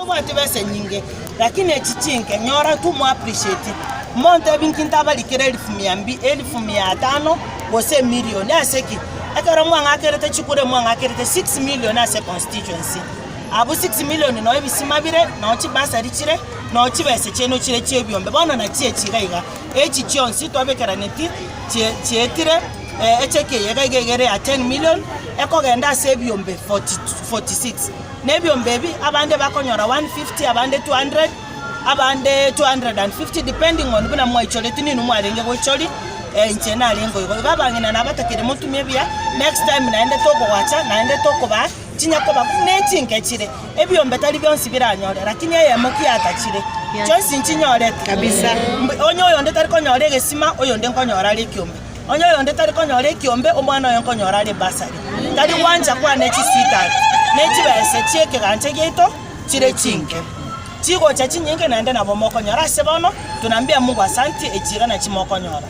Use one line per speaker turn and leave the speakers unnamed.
Tobwati besa nyinge, lakini echi chinke, nyora tomo appreciate. Montebi nki ntabarikere elifu mia mbi, elifu mia tano gose emilion ase ki? Ekero mwang'akerete chikura mwang'akerete 6 million ase econstituency. Abwo 6 million noo ebisima bire, noo chibursary chire, noo chibesa chiaino chire chia ebiombe. Bono nachi echi iga iga, echi chionsi twabekeraneti chie chietire echeki eye iga iga igere ya 10 million, ekogenda ase ebiombe 40 46. Na ebiombe ebi abande bakonyora 150, abande 200, abande 250 depending on buna mwaichoreti ninwe mwarenge goichoria, inche narenge igo. Igo abang'ina nabatakire motumie buya, next time naende tokogoacha, naende tokobaa chinyakoba buna echinke chire. Ebiombe tari bionsi biranyore, lakini eyemo ki yatachire, chionsi nచింyorete.
Kabisa.
Onye oyonde tari konyora egesima, oyonde nkonyora are ekiombe. Onye oyonde tari konyora ekiombe, omwana oye nkonyora are ebasari. Tari gwancha kwane chisweetheart ne chibese chi'ekegancha giaito chire chinke. Chigocha chinyinge naende nabo mokonyora ase bono, tunaambia Mungu asanti, echi iga nachi mokonyora.